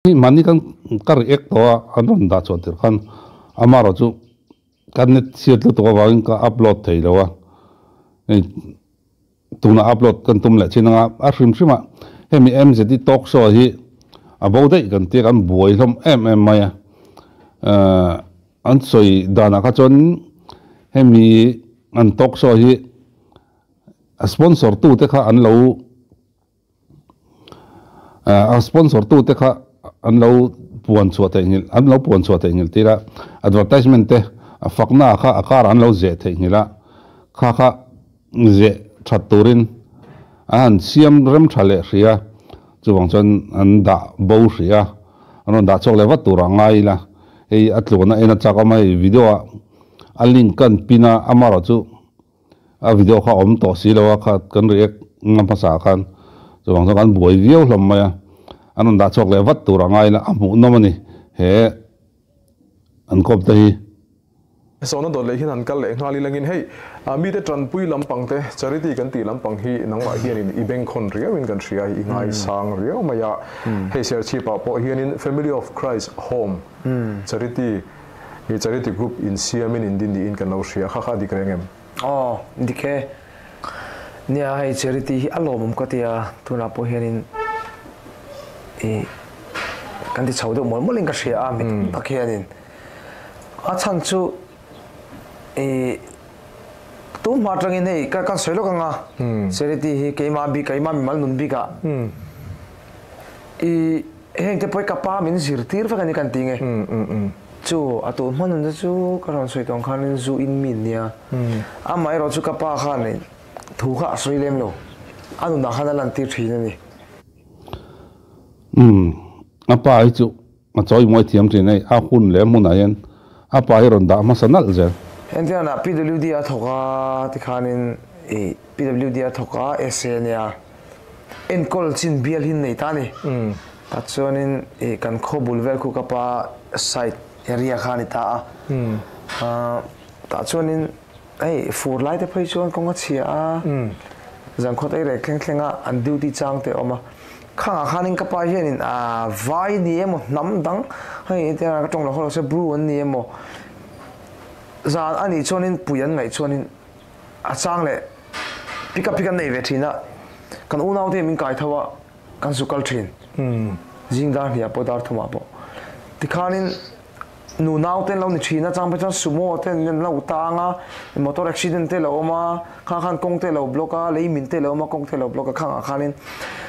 Hi mahni kan ka react tawh a, an rawn dah chhuah tirh khan amaherawh chu ka net chhiat lutuk avangin ka upload thei lo a, hei tunah upload kan tum leh chin anga a hrim hrim a hemi MZD talk show hi a bo daih kan tia kan buai hlawm em em mai a, ahh an sawi danah kha chuan hemi an talk show hi a sponsor tute kha an lo. A sponsor tu te kha an lo puan chhuah theih nghilh an lo puan chhuah theih nghilh tir a, advertisement te a fakna kha a karah an lo zeh theih nghilh a, kha kha zeh that turin a han siam rem tha leh hrih a, chuvang chuan an dah bo hrih a, an rawn dah chhuak leh vat turah ngai ila, hei a tluana en a chak awm a, hei video ah a link kan pin a, amaherawhchu A video kha awm tawh si lo a, kha kan react ngam hmasa ah khan chuvang chuan kan buai viau hlawm mai a, an rawn dah chhuak leh vat tur a ngai la, a hmuhnawm a ni he an kawp te hi. Sawna dawt leh hian han kal leh nghal ilangin hei mite tanpui lampang te charity kan tih lampang hi nangmah hianin i bengkhawn riauin kan hria i ngaisang riau mai a, hei Serchhip ah pawh hianin Family of Christ Home charity Hi charity group in siamin in din niin kan lo hria, kha kha a dik reng em? Aw, dik e. Nia, hei charity hi a lawmawm ka ti a, tunah pawh hianin i kan ti chho deuh mawlh mawlhin ka hria a, mi tam tak hianin a chhan chu i tu hma atangin hei ka kan sawi lawk ang a, charity hi keimah bik keimah mimal nun bikah i Heng te pawh hi ka pa min zirtir vek a ni kan ti nge. Chu a tun hma nunna chu ka rawn sawi tawng khanin zu in mi nia. Amaherawh chu ka pa khan thu kha a sawi lem lo. A nunah khan a lantir thin a ni. Umm a pa hi chu a chawi muai thiam thin hei a hun leh a hmunah hian a pa hi rawn dah hmasa nalh zel. Hentianah PWD a thawk a tikhanin i PWD a thawk a SA nia. Enkawl chin bial hi nei ta ni. Tah chuanin ih kan khaw bul vel khu ka pa side area kha a ni ta a. Tah chuanin hei fur lai te phei chuan kawng a chhia a, zankhawt ei rek thleng thleng a an duty chang te a awm a. Khangah khanin ka pa hianin ah vai ni emaw hnam dang hei tia ka tawng lo haw lo se bru an ni emaw zan a nih chuanin pui an ngaih chuanin A chang leh pick up hi kan nei ve thin a, kan unau te min kai tho a, kan zu kal thin. Zing dar hniah pawh dar thumah pawh. Tikhanin nu nau te an lo ni thin a, chang phei chuan sumo te an lo tang a, motor accident te lo awm a, khang khan kawng te lo block a, lei min te lo awm a, kawng te lo block a, khangah khanin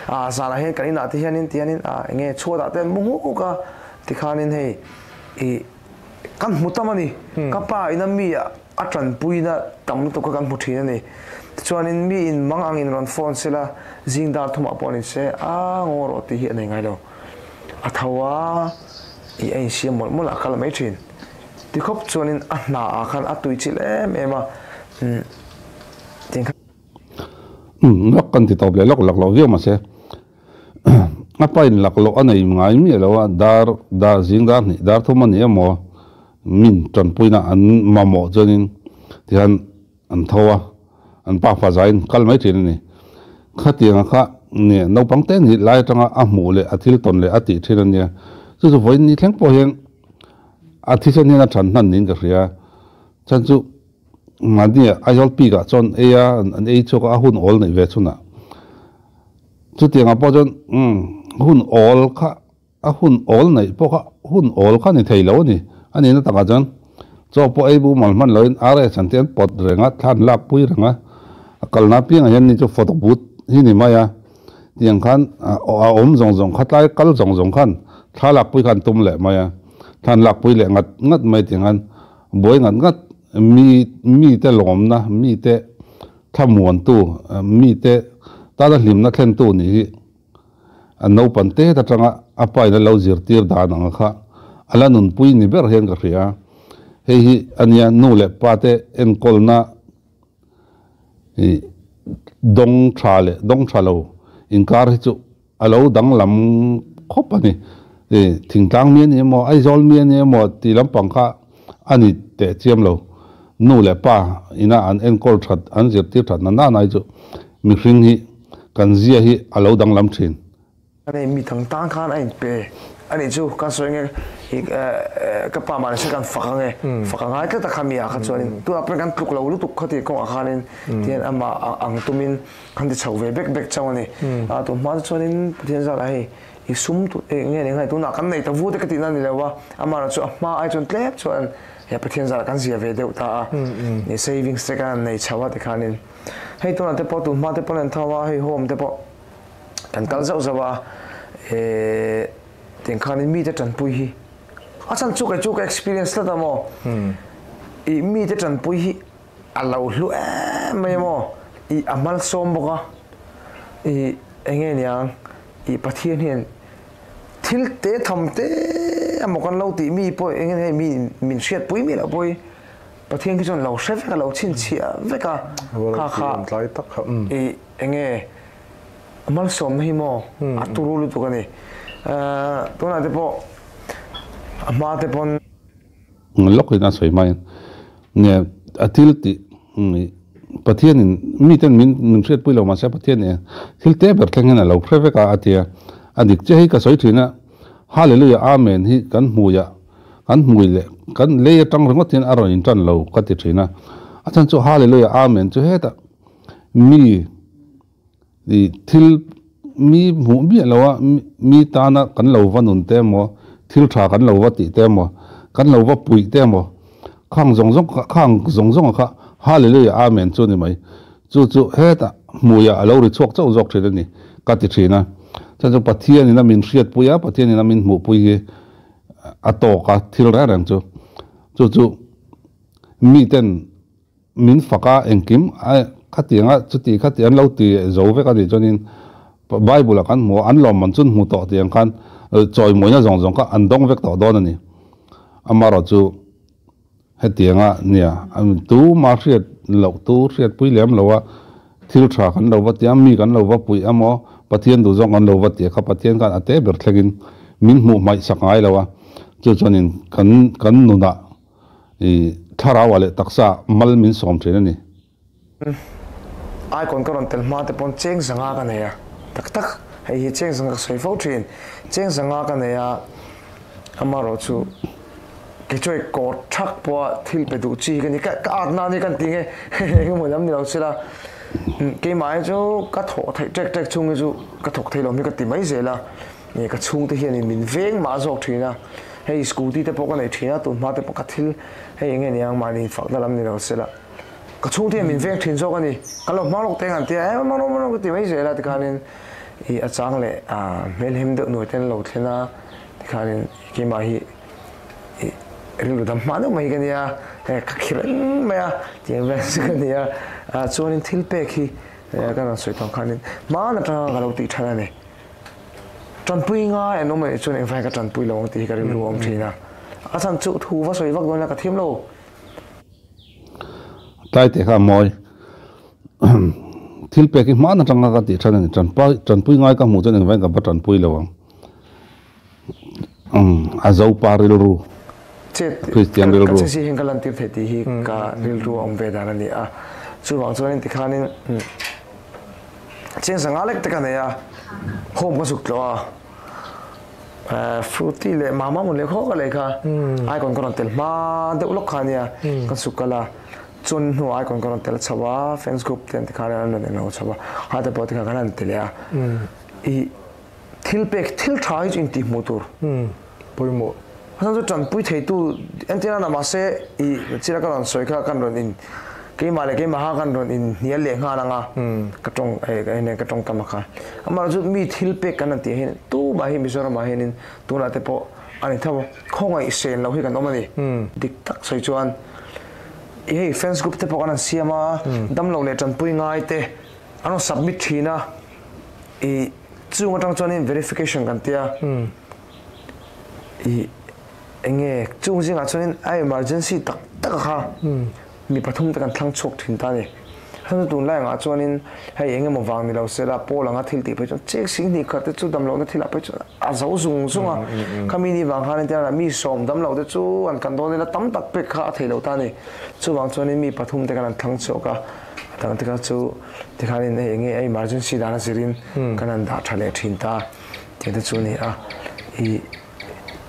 ah zanah hian kan inah te hianin tihianin ah enge chhuatah te an mu nghuk a, tikhanin hei ih kan hmu tam a ni. Ka pa ina mi a A tanpuina tam lutuk kha kan hmu thin a ni. Tichuanin mi in mang angin rawn phone sela zing dar thumah pawh ni se a ngaw rawh tih hi a nei ngai lo. A tho a, ih a insiam mawlh mawlh a kal mai thin. Tikhawp chuanin a hna ah khan a tui chilh em em a, umm tin kha. Umm lawk kan ti tawp leh lawk lak loh viau mahse a pa in lak loh a nei ngai miah lo a, dar dar zing dar hnih dar thum a ni emaw Min tanpuina an mamawh chuanin tihian an tho a, an pa fa zaiin kal mai thin a ni. Khatianga kha nge naupang te nih lai atanga a hmuh leh a thil tawn leh a tih thin a nia. Chu chu vawiin ni thleng pawh hian a thisen hian a than hnan niin ka hria. Chhan chu mahni Aizawl peak ah chuan ei a, an ei chhuak a, a hun awl neih ve chhunah. Chutiangah pawh chuan hun awl kha A hun awl neih pawh kha hun awl kha ni thei lo a ni. A nihna takah chuan chaw pawh ei bu mal hman loin RS an tih an pawt reng a, thla an lak pui reng a. A kalna apiangah hian ni chu photo booth hi ni mai a. Tiang khan a awm zawng zawng kha tlai kal zawng zawng khan thla lak pui kha an tum leh mai a. Thla an lak pui leh ngat ngat mai tiang khan buai ngat ngat mi mite lawmna mite thlamuantu mite tana hlimna thlentu nih hi A naupan tet atanga a pain a lo zirtir dan ang kha a la nunpui ni ber hian ka hria. Hei hi a nia nu leh pa te enkawlna ih dawng tha leh dawng tha lo inkar hi chu a lo danglam khawp a ni. Ih thingtlang mi a ni emaw Aizawl mi a ni emaw tih lampang kha a ni teh chiam lo. Nu leh pa ina an enkawl that an zirtir that na nana hi chu mihring hi kan zia hi a lo danglam thin. Ani mi dang tan khan a inpe Ani chu kan sawi nge ka pa mah nise kan fak ange fak angai tlat a kha mi ah kha chuanin tunah pawhin kan tluk lo lutuk kha tih kawngah khanin tihian amah ang tumin kan ti chho ve bek bek chauh a ni. A tun hma te chuanin Pathian zat ah hei i sum eng nge ni ngai tunah kan nei ta vu te ka tihna a ni lo a, amaherawhchu a hma ai chuan tlem chuan he Pathian zat ah kan zia ve deuh ta a, i savings te kan nei chho a tikhanin hei tunah te pawh tun hma te pawh an tho a hei home te pawh kan kal zauh zauh a eh tiang khanin mite tanpui hi a chhan chu kei chu ka experience tlat a maw i mite tanpui hi a lo hlu em mai a maw i a malsawm bawk a i enge niang i Pathian hian thil te tham te emaw kan lo tih mi pawh enge hei mi min hriatpui miah loh pawh hi Pathian khi chuan lo hre vek a lo chhinchhiah vek a kha kha i enge Malsawmna hi maw a turu lutuk a ni. Tunah te pawh a hma te pawn. Lawkin a sawi hmain nge a thil tih Pathianin miten min min hriatpui lo mahse Pathianin thil te ber thleng hian a lo hre vek a a ti a. A dik chiah hi ka sawi thin a, Hallelujah Amen hi kan hmuiah kan hmui leh kan lei atang ringawt hian a rawn intan lo ka ti thin a. A chhan chu Hallelujah Amen chu hetah mi I thil mi hmuh miah lo a, mi tana kan lo va nun te emaw, thil tha kan lo va tih te emaw, kan lo va puih te emaw, khang zawng zawng kha, khang zawng zawng kha Hallelujah Amen chu a ni mai. Chu chu hetah hmuiah a lo ri chhuak chauh zawk thin a ni ka ti thin a. Chuan chu Pathianin a min hriatpui a, Pathianin a min hmuhpui hi a tawk a thil reng reng chu. Chu chu miten Min fak a, engkim a khatianga chuti khati an lo ti zo vek a nih chuanin Bible ah kan hmu a, an lawmman chu an hmu tawh tih ang khan chawimawina zawng zawng kha an dawng vek tawh dawn a ni. Amaherawh chu hetianga nia tuma hriat loh tu hriatpui lem lo a, thil tha kan lo va ti a, mi kan lo va puih emaw Pathian duh zawng kan lo va ti a kha Pathian khan a te ber thlengin min hmuh hmaih sak ngai lo a, chu chuanin kan kan nunah I thlarau ah leh taksa mal min sawm thin a ni. Icon ka rawn tel hma te pawn cheng zanga ka nei a, tak tak hei hi cheng zanga ka sawi fo thin, cheng zanga ka nei a, amaherawh chu kei chu hei kawr thak pawha thil pe duh chi hi ka ni, ka at na a ni kan ti nge engemaw lam ni lo sela, keimah hi chu ka thawh theih ṭek ṭek chhung hi chu ka thawk thei lo hi ka ti mai zel a. Nge ka chhungte hianin min veng mah zawk thin a, hei scooty te pawh ka nei thin a, tun hma te pawh ka thil hei enge niang mahni fakna lam ni lo sela ka chhungte hian min veng thin zawk a ni, ka lo hmang lawk teng an tia e hmang rawh hmang rawh ka ti mai zel a tikhanin ih a chang leh ah hmelhem deuh nuai ten lo thlen a tikhanin keimah hi ih rilru dam hma deuh mai hi ka nia hei ka khi reng mai a tiang vel chu ka nia ah chuanin thil pek hi ka rawn sawi tawh khanin hmaan atanga ka lo tih than a ni. Tanpui ngai an awm anih chuan engvai ka tanpui lo ang tih hi ka rilru a awm thin a. A chhan chu thu va sawi vak dawn ila ka thiam lo. Tlai teh kha a mawi. Thil pek hi hman atanga ka tih than a ni. Tanpui ngai ka hmuh chuan engvai ka va tanpui lo ang. A Zopa rilru. Christian rilru. Ka che si hian ka lantir thei tih hi ka rilru a awm ve dan a ni a. Chuvang chuanin tikhanin Cheng sanga lek te ka nei a, home ka zuk tlawh a, fruity leh mama mun leh khaw ka lei kha icon ka rawn tel hma deuh lawk kha ania ka zuk kal a, chun hnuah icon ka rawn tel chho a, fans group te an ti khan an rawn englo chho a, kha te pawh tikhan kan han ti leh a, i thil pek thil tha hi chu intih hmuh tur. Pawimawh. A chhan chu tanpui theitu entir a mahse i chila ka rawn sawi kha kan rawn in keimah leh keimah kha kan rawn in hnial leh nghal ang a ka tawng eh ka tawng tam a kha amaherawhchu chu mi thil pek kan han tih hian tumah hi Mizoram ah hianin tunah te pawh a ni tho khawngaih sen loh hi kan awm a ni dik tak sawi chuan i hei fans group te pawh kan han siam a damlo leh tanpui ngai te an rawn submit thin a i chung atang chuanin verification kan tia I enge chung zingah chuanin a emergency tak tak a kha mi pathum te kan thlang chhuak thin ta a ni. Heng chu tunlai angah chuanin hei eng emaw vang ni lo sela pawl anga thil tih phei chuan chek sing hnih khat te chu damlohna thilah phei chuan a zo zung zung a. Khami ni vang khanin tiangah mi sawm damloh te chu an kan dawn ila tam tak pek kha a thei lo ta a ni. Chuvang chuanin mi pathum te kan han thlang chhuak a, a dang te kha chu tikhanin hei enge a emergency dan a zirin kan han dah tha leh thin ta. Tih te chu a ni a, i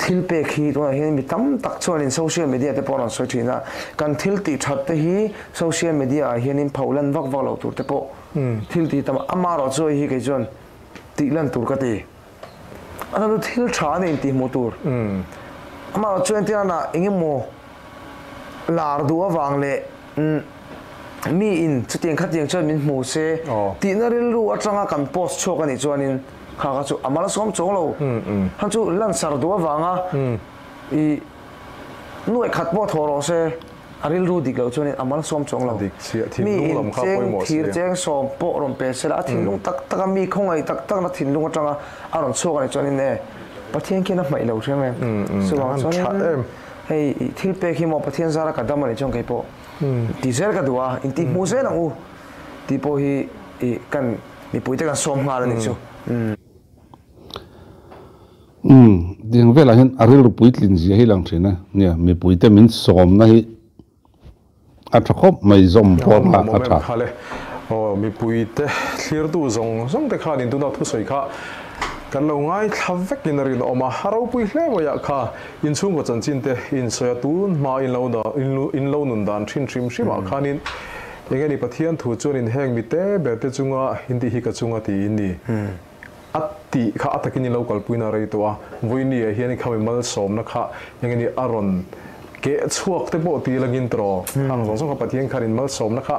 Thil pek hi tunah hian mi tam tak chuanin social media te pawh a rawn sawi thin a, kan thil tih that te hi social media ah hianin pho lan vak vak lo tur te pawh thil tih tam amaherawh chu hei hi kei chuan tih lan tur ka ti. A chu thil tha a ni intih hmuh tur. Amaherawh chu entir nana eng emaw lar duh avang leh mi in chutiang khatiang chuan min hmu se tihna rilru atanga kan post chhuak a nih chuanin Kha kha chu a mal sawm chuang lo. Han chu lansar duh avanga i nuaih khat pawh thawh rawh se, a rilru dik loh chuanin a mal sawm chuang lo. Mi in cheng thir cheng sawm pawh rawn pe se la, a thinlung tak taka mi khawngaih tak takna thinlung atanga a rawn chhuak a nih chuanin e, Pathian khian a hmaih lo hrem em. Chuvang chuanin hei thil pek hi maw Pathian zara ka dam a nih chuan kei pawh ti zel ka duh a, intih hmuh zel ang u tih pawh hi i kan Mipuite kan sawm nghal a nih chu. Umm, tiang velah hian a rilru puitlin zia hi lang thin a, nia mipuite min sawmna hi a tha khawp mai zawm pawh kha a tha. Khale aw mipuite thlirtu zawng zawng te khan in tuna thusawi kha kan lo ngaithla vek in a rinawm a, a ropui hle mai ah kha inchhungkaw chanchin te insawi a tun hma in lo in lo nun dan thin hrim hrim ah khanin Eng ani Pathian thu chuan in heng mi te ber te chunga in tih hi ka chunga tiin ni. A tih kha a takin in lo kalpuina rei tawh a, vawiini ah hian i khami malsawmna kha eng ani a rawn keh chhuak te pawh ti langin tawh khang zawng zawng kha Pathian khan in malsawmna kha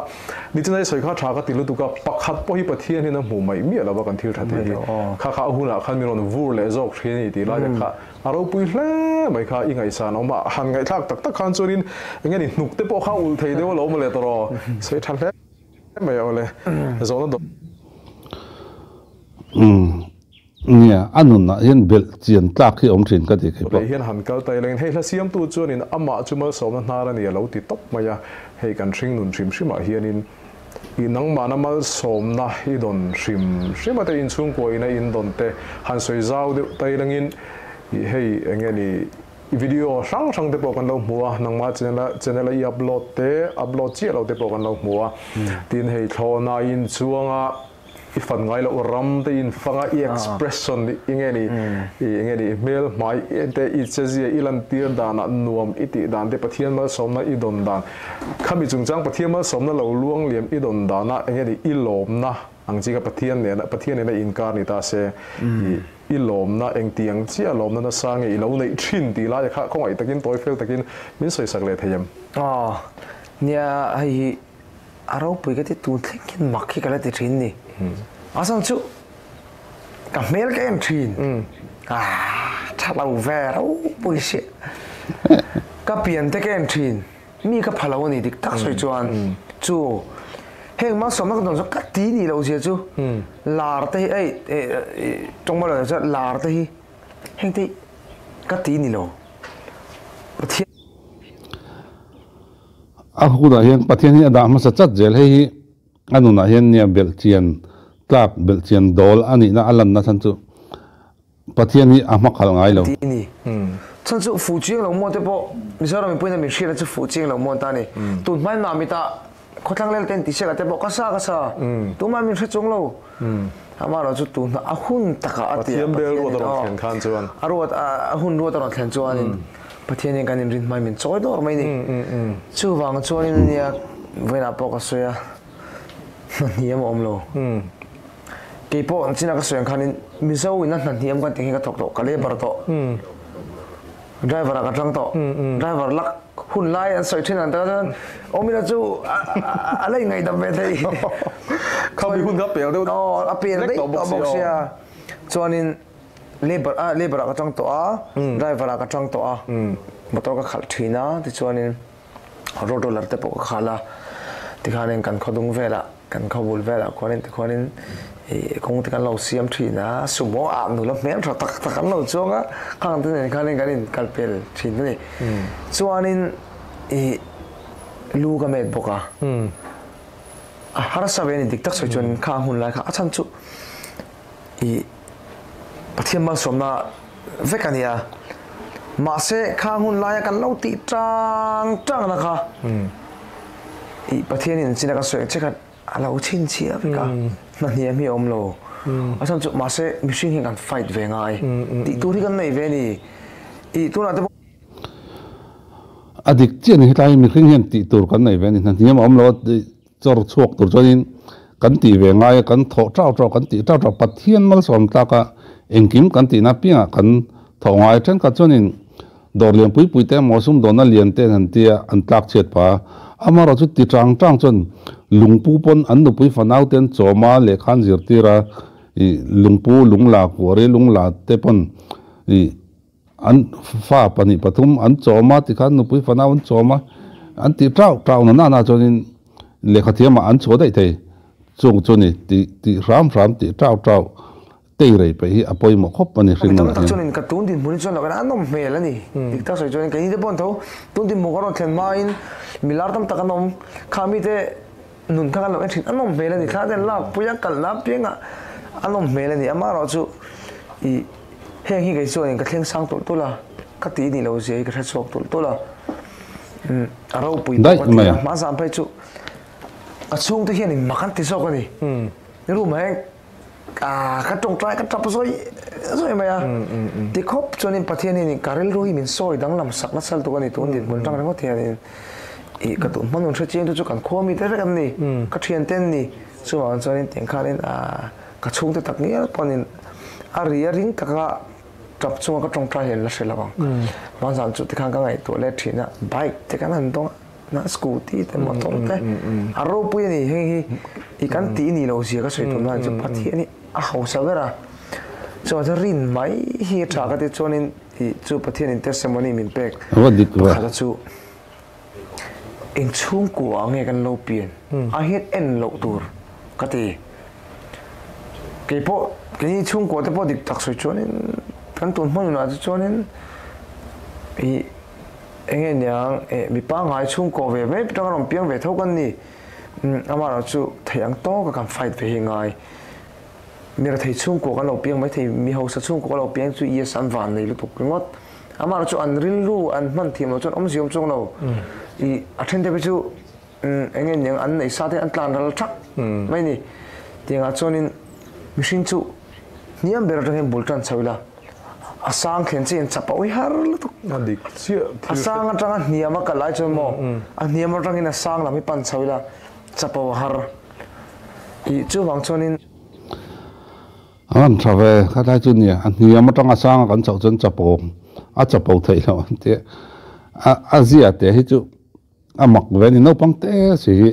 nichina i sawi kha tha ka ti lutuk a, pakhat pawh hi Pathian hian a hmuh mai miah lo a kan thil tha tih hi kha kha a hunah khan mi rawn vur leh zawk thin a ni tih lai te kha A ropui hle mai kha i ngaihsan awm a, han ngaihthlak tak tak khan chuanin eng nge ni hnuk te pawh kha ulh thei deuh alawm le tawh rawh, sawi tha hle mai a awle, zawhna dawt. Umm nia, a nunah hian belh chian tlak hi a awm thin ka ti kei pawh. Lei hian han kal ta ila hei hla siamtu chuanin amah chu malsawmna hnar a ni a lo ti tawp mai a, hei kan hring nun hrim hrimah hianin I nangmahna malsawmna i dawn hrim hrim a te inchhungkua ina in dawn te han sawi zau deuh ta ilangin i hei eng nge ni i video hrang hrang te pawh kan lo hmu a, nangmah channel a channel a i upload te upload chiah lo te pawh kan lo hmu a, tin hei thlawhna inchuang a I fan ngai loh ram te in fang a, i expression i nge ni, i enge ni, i hmel hmai te, i chezia i lantir danah nuam i tih dan te, Pathian malsawmna i dawn dan, khami chungchang Pathian malsawmna lo luang liam i dawn danah enge ni, i lawmna ang chi kha Pathian nena, Pathian nena inkar ni ta se, i i lawmna engtiang chiah lawmna nasa nge i lo neih thin tih laia kha khawngaih takin tawi fel takin min sawisak leh thei em? Aw, nia hei hi A ropui ka ti tun thleng hian mak hi ka la ti thin ni. A chhan chu ka hmel ka en thin. Ah, tha lo ve ropui si. Ka pian te ka en thin. Mi ka pha lo a ni dik tak sawi chuan. Chu heng malsawmna ka dawn chuan ka ti ni lo zia chu lar te hi ei tawng mawi lo chuan lar te hi heng te hi ka ti ni lo. Pathian. A hunah hian Pathian hi a dah hmasa chat zel. Hei hi a nunah hian nia belhchian tlak, belhchian dawl a nihna a lanna chhan chu Pathian hi a hmakhalh ngai lo. Ti ni. Chhan chu fuh chiang lo maw te pawh Mizoram mipuiin a min hriatna chu fuh chiang lo maw an ta ni. Tun hmain mah mitah khawthlang lel ten tihsiak ah te pawh ka sa ka sa. Tumah min hre chuang lo. Amaherawh chu tun a hun takah a tia Pathian bel ruat a rawn thlen khan chuan. A ruat a hun ruat a rawn thlen chuanin Pathian hian kan inrin hmai min chawi dawr mai ni. Chuvang chuanin ania vawiinah pawh ka sawi a, hna hniam a awm lo. Kei pawh china ka sawi ang khanin Mizo ina hna hniam kan tih hi ka thawk tawh, ka labour tawh. Driver ah ka tang tawh. Driver lak hun lai an sawi thin ang tak chuan awmina chu a la inngaihdam ve thei. Khami hun kha pel deuh Aw a pel daih tawh bawk sia. Chuanin labour ah labour ah ka tang tawh a, driver ah ka tang tawh a, motor ka khalh thin a, tichuanin road roller te pawh ka khalh a, tikhanin kan khawdung velah kan khawbul velah khuanin tikhuanin ih kawng te kan lo siam thin a, sumo ah nula hmel tha tak tak an lo chuang a, khang te nen khanin kan in kal pel thin a ni. Chuanin ih lu ka met bawk a, a harsa ve a ni dik tak sawi chuan khang hun lai kha a chhan chu ih Pathian malsawmna vek a nia. Mahse khang hun laia kan lo tih tang tang na kha ih Pathian in china ka sawi ang che khan a lo chhinchhiah vek a, hna hniam hi a awm lo. A chhan chu mahse mihring hi kan fight ve ngai tih tur hi kan nei ve a ni. I tunah te pawh. A dik chiah ni hetlai mihring hian tih tur kan nei ve a ni. Hna hniam a awm lo a, chawr chhuak tur chuanin kan tih ve ngai a, kan thawh tau tau, kan tih tau tau, Pathian malsawm tlaka engkim kan tihna piangah kan thawh ngai. Thenkhat chuanin dawr lian pui pui te emaw sumdawnna lian te an han tia an tlak chhiat phah a, amaherawh chu ti tang tang chuan lungpu pawn an nupui fanau te an chawm a, lehkha an zirtir a, ih lungpu lungla kuari lungla te pawn ih An fa pahnih pathum an chawm a, tikhan nupui fanau an chawm a, an tih tau tau na nana chuanin lehkha thiamah an chhuah daih thei. Chung chu ni tih tih hram hram tih tau tau tei rei peih hi a pawimawh khawp a ni hring nunah hian. Tam tak chuanin ka tun dinhmun hi chuan loh an awm hmel a ni. Dik tak sawi chuanin keini te pawh an tho. Tun dinhmun ka rawn thlen hmain milar tam tak an awm. Kha mite nun kha kan lo en thin an awm hmel a ni. Thla te an lak pui a, kalna apiangah an awm hmel a ni. Amaherawh chu ih. Heng hi kei chuanin ka thleng sang tulh tulh a, ka tih nih lo zia hi ka hre chhuak tulh tulh a. Umm a ropui bawk a ti a, hma zan phei chu ka chhungte hianin mak an ti zawk a ni. Room ah hian ka tawngtai ka tap zawi zawi mai a, ti khawp chuanin Pathian hianin ka rilru hi min sawi danglam sak nasa lutuk a ni tun dinhmun atang ringawt hianin ih ka duh hmanun hre chiang te chu kan khua mi te vek an ni, ka thiante an ni. Chuvang chuanin tiang khanin ah Ka chhungte tak ngial pawhin a ri a ring taka tap chunga ka tawngtai hian la hre lo ang. Hmanzan chu tikhan ka ngaihtuah let thin a, bike te kan han dawng a, na scooty te motor te a ropui a ni. Heng hi i kan tih ni lo zia ka sawi tum lai chu Pathian hi a hausa ber a, chuan chu rin mai hi a tha ka ti chuanin i chu Pathianin testimony min pek pakhat a chu eng chhungkua nge kan lo pian a hian en loh tur ka ti. Keipawh keini chhungkua te pawh dik tak sawi chuanin kan tun hma nunah te chuanin ih eng nge niang eh mi pangngai chhungkua ve mai atanga rawn piang ve tho kan ni. Amaherawh chu theih ang tawka kan fight ve hi ngai. Mi rethei chhungkua kan lo piang maithei, mi hausa chhungkua kan lo piang chu yes an van nei lutuk ringawt. Amaherawh chu an rilru an hman thiam loh chuan awmzia awm chuang lo. Ih a then te phei chu eng nge niang an neih sa te an tlan ral thak mai ni. Tiangah chuanin mihring chu hniam ber atang hian bul tan chho ila a sang thlen chiah in chap a ui har lutuk. A dik chiah thil. A sang atanga hniam a kal lai chuan maw a hniam atangin a sang lam hi pan chho ila chap a har. Ih chuvang chuanin. A rawn tha ve, khatlai chu nia, a hniam atanga sanga kan chhoh chuan chapo, a chapo theih loh an ti a, a zia te hi chu a mak ve a ni, naupang te si hi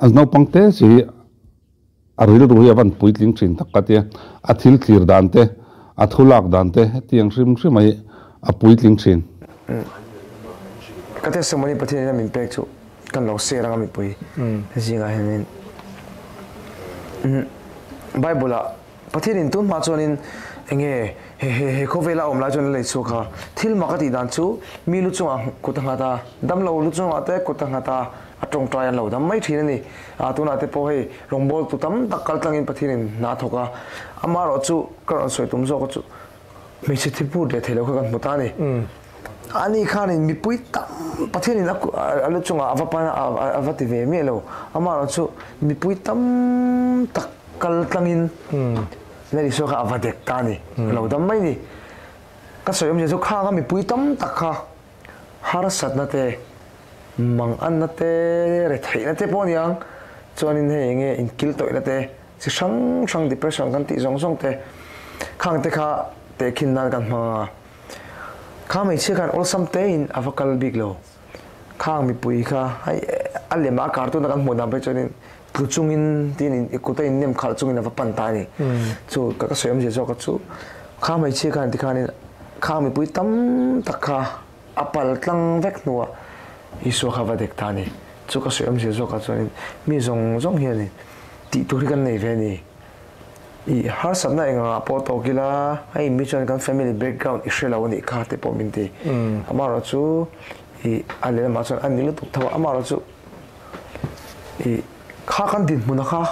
a naupang te si hi a rilru hi a van puitling thin tak ka tia, a thil thlir dan te, a thu lak dan te hetiang hrim hrim hi a puitling thin. Ka testimony Pathian in a min pek chu kan lo share anga mipui zingah hianin Bible ah Pathian in tun hma chuanin enge he he he khawvela awm lai chuan a lei chhuak a, thil mak a tih dan chu mi lu chungah kut a nghat a, damlo lu chungah te kut a nghat a, a tawngtai an lo dam mai thin a ni. Ah tunah te pawh hei rawngbawl tu tam tak kal tlangin Pathian in hna a thawk a, amaherawh chu ka rawn sawi tum zawk chu Hmeichhe thi put leh theih loh kha kan hmu ta a ni. Ani khanin mipui tam Pathianin a lu chungah a va pan a va ti ve miah lo. Amaherawh chu mipui tam tak kal tlangin Lal Isua kha a va dek ta a ni. A lo dam mai ni. Ka sawi awmzia chu khanga mipui tam tak kha harsatna te, manganna te, retheihna te pawh a ni ang. Chuanin hei enge inkiltawihna te, Chi hrang hrang depression kan tih zawng zawng te khang te kha tehkhin nan kan hmang anga kha hmeichhia khan awlsam te in a va kal bik lo khang mipui kha hei a lem a cartoon a kan hmuh dan phei chuan in tlu chung in tin in kut a in nem khalh chung in a va pan ta a ni chu ka ka sawi awmzia zawk a chu kha hmeichhia khan tikhan in khang mipui tam tak kha a pal tlang vek hnuah Isua kha va dek ta a ni chu ka sawi awmzia zawk ah chuan in mi zawng zawng hian in Tih tur hi kan nei ve a ni. I harsatna eng angah pawh tawk ila, hei mi chuan kan family background i hre lo a nih kha te pawh min ti. Amaherawh chu i a lehlamah chuan a ni lutuk tho a, amaherawh chu i kha kan dinhmun a kha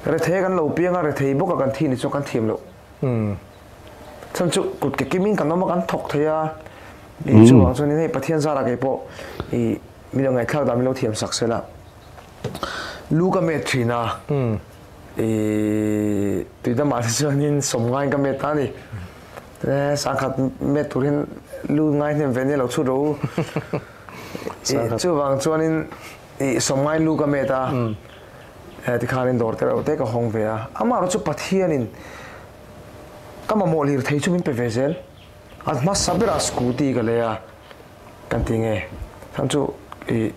rethei kan lo piang a, rethei bawk a kan thi ni chuan kan thiam loh. Chhan chu kut ke kimin kan awm a, kan thawk thei a, i chuvang chuan hei Pathian zarah kei pawh i min lo ngaihthlak dan min lo thiam sak sela. Lu ka met thin a, i tui damah te chuanin sawm ngaiin ka met ta a ni. Te sangkhat met turin lu ngai hnem ve ni lo chhut rawh u. Chuvang chuanin i sawmngai lu ka met a, tikhanin dawr te reuh te ka hawng ve a. Amaherawhchu Pathianin ka mamawh lir thei chu min pe ve zel. A hmasa berah scooty ka lei a, kan ti nge? Chhan chu i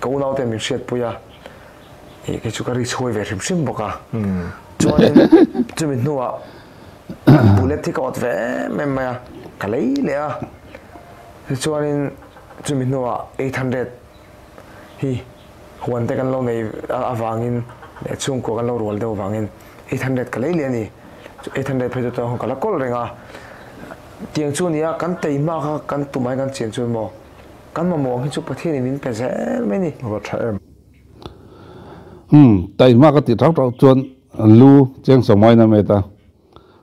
ka unaute min hriatpui a, i kei chu ka ri chhuai ve hrim hrim bawk a. Chuanin chumi hnuah bullet hi ka awt ve em em mai a, ka lei leh a. Tichuanin chumi hnuah 800 hi huan te kan lo nei avangin leh chhungkua kan lo rual deuh avangin 800 ka lei leh a ni. 800 phei chu tunah ka la kawl reng a. Tiang chu nia kan tei hma kha kan tumah hi kan chian chuan maw kan mamawh ang hi chu Pathianin min pe zel mai a ni. A va tha em. Umm, tei hma ka tih thauh thauh chuan lu cheng sawmai na met a.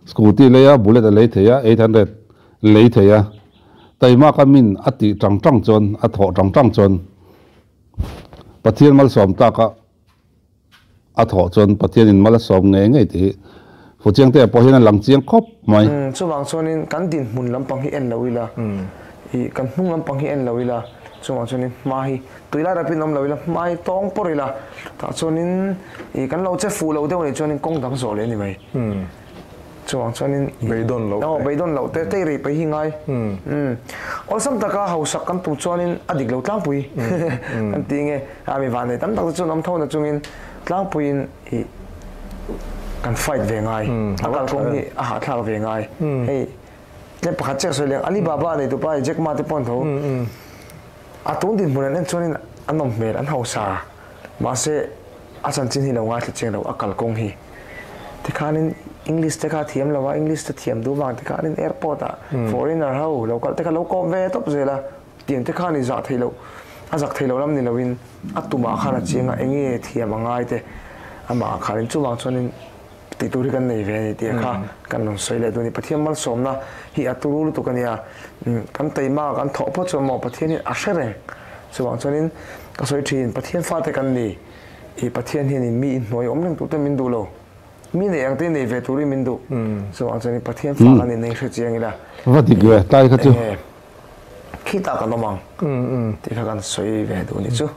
Scooty lei a, bullet a lei thei a, 800 lei thei a. Taima ka min a tih tang tang chuan, a thawh tang tang chuan Pathian malsawm tlaka a thawh chuan Pathianin mal a sawm ngei ngei tih hi Fuchiangtea pawh hian a lang chiang khawp mai. Chuvang chuanin kan dinhmun lampang hi en lo ila, ih kan hnung lampang hi en lo ila, chuvang chuanin hma hi tui lai rapin awm lo ila, hma hi tawng pawr ila, tah chuanin ih kan lo che fuh lo deuh anih chuanin kawng dang zawh leh a ni mai. Chuvang chuanin Beidawn loh te. Aw beidawn loh te, tei rei pei hi ngai. Awlsam taka hausak kan tum chuanin a dik lo tlangpui kan ti nge, a mi vanneih tam tak te chuan awm tho na chungin tlangpuiin ih kan fight ve ngai, a kalkawng hi a hahthlak ve ngai. Hei tlem pakhat chiah sawi leng, Alibaba nei tupa Jack Ma te pawh an tho. A tun dinhmun an en chuanin an awm hmel, an hausa. Mahse a chanchin hi lo ngaithla chiang lo, a kalkawng hi. Tikhanin English te kha a thiam lo a, English te thiam duh vang tikhanin airport ah foreigner ho lo kal te kha lo kawp ve tawp zel a. Tiang te khan i zah theih loh, a zak theih loh lam ni loin a tumah khan a chiang a, enge thiam a ngai te amah ah khanin chuvang chuanin tih tur hi kan nei ve a ni tih kha kan rawn sawi leh duh a ni. Pathian malsawmna hi a turu lutuk a nia, kan teima kan thawh phawt chuan maw Pathian hi a hre reng. Chuvang chuanin ka sawi thin, Pathian fate kan ni, i Pathian hianin mi inhnuai awm reng tur te min duh lo, mi nei ang te nei ve turin min duh. Chuvang chuanin Pathian fa kan inei hre chiang ila. Va dik ve, tlai kha chu. Enge khitah kan awm ang tih kha kan sawi ve duh a nih chu.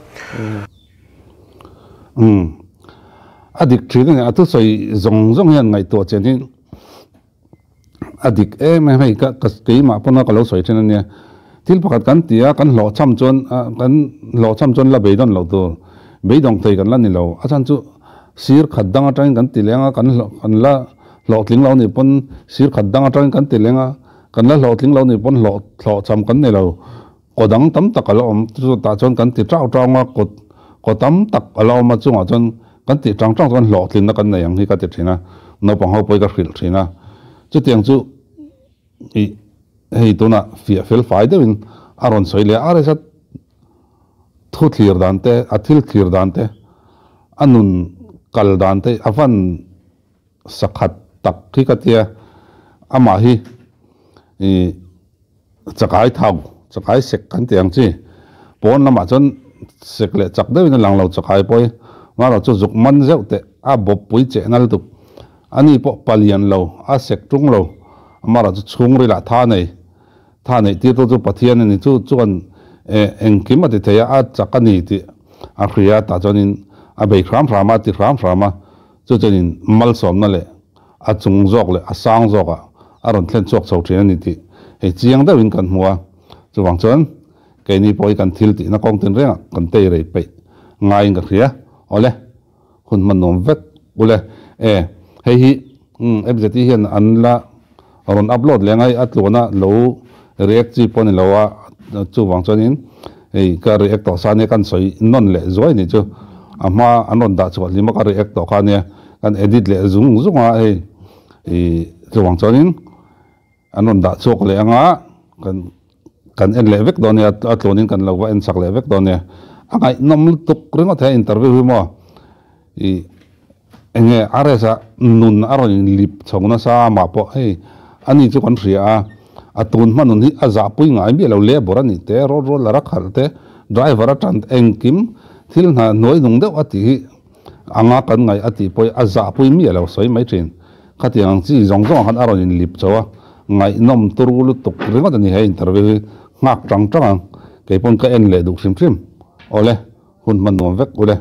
Umm. A dik thin a ni, a thusawi zawng zawng hian ngaihtuah chian hi a dik em em hei ka ka keimah pawn a ka lo sawi thin a nia. Thil pakhat kan ti a, kan hlawhchham chuan kan hlawhchham chuan la beidawng loh tur, beidawng thei kan la ni lo. A chhan chu sir khat dang atangin kan ti leng a, kan hlawh kan la hlawhtling lo nih pawn sir khat dang atangin kan ti leng a, kan la hlawhtling lo nih pawn hlawh hlawhchham kan ni lo. Kaw dang tam tak a la awm, chutah chuan kan ti tau tau a, kaw kaw tam tak a la awm a, chungah chuan kan tih tang tang chuan hlawhtlinna kan nei ang hi ka ti thin a, naupang ho pawh hi ka hrilh thin a. Chutiang chu ih hei tunah fiah fel fai deuhin a rawn sawi leh a, a resa thu thlir dan te, a thil thlir dan te, a nun kal dan te a van Sakhat tak hi ka tia, amah hi ih chakai thau, chakai sek kan tih ang chi, pawn lamah chuan sek leh chak deuhin a lang lo chakai pawh hi, marawh chu zuk man zeuh teh a bawppui cheh nal tuk, ani pawh palian lo, a sek tung lo, amarawh chu chhungrilah tha nei, tha neih tirtu chu Pathian a ni, chu chuan eh engkim a ti thei a, a chak a ni tih a hria tah chuanin a bei hram hram a, a ti hram hram a. Chu chuanin malsawmna leh a chung zawk leh a sang zawkah a rawn thlen chhuak chho thin a ni tih hei chiang deuhin kan hmu a. Chuvang chuan keini pawh hi kan thil tihna kawng tin rengah kan tei rei peih ngaiin ka hria. Awle, hun hman nuam vek ule. E, hei hi FZT hian an la rawn upload leh ngai a tluana lo react chi pawh a ni lo a, chuvang chuanin hei ka react tawh sa nia kan sawi nawn leh zuai nih chu a hma an rawn dah chhuah hlim a ka react tawh kha nia kan edit leh zung zung a hei ih chuvang chuanin an rawn dah chhuak leh anga kan kan en leh vek dawn nia a tluanin kan lo va en chak leh vek dawn nia a ngaihnawm lutuk ringawt he interview hi maw ih Enge RS-a nun a rawn inlip chho nasa amah pawh hei ani chu kan hria a, a tun hma nun hi a zahpui ngai miah lo labour a nih te, road roller a khalh te, driver a tan te engkim thil hna hnuai nung deuh a tih hi anga kan ngaih a tih pawh hi a zahpui miah lo sawi mai thin. Khatiang ang chi zawng zawngah khan a rawn inlip chho a, Ngaihnawm turu lutuk ringawt a ni he interview hi nghak tang tang ang. Kei pawn ka en leh duh hrim hrim. Awle, hun hman nuam vek ule.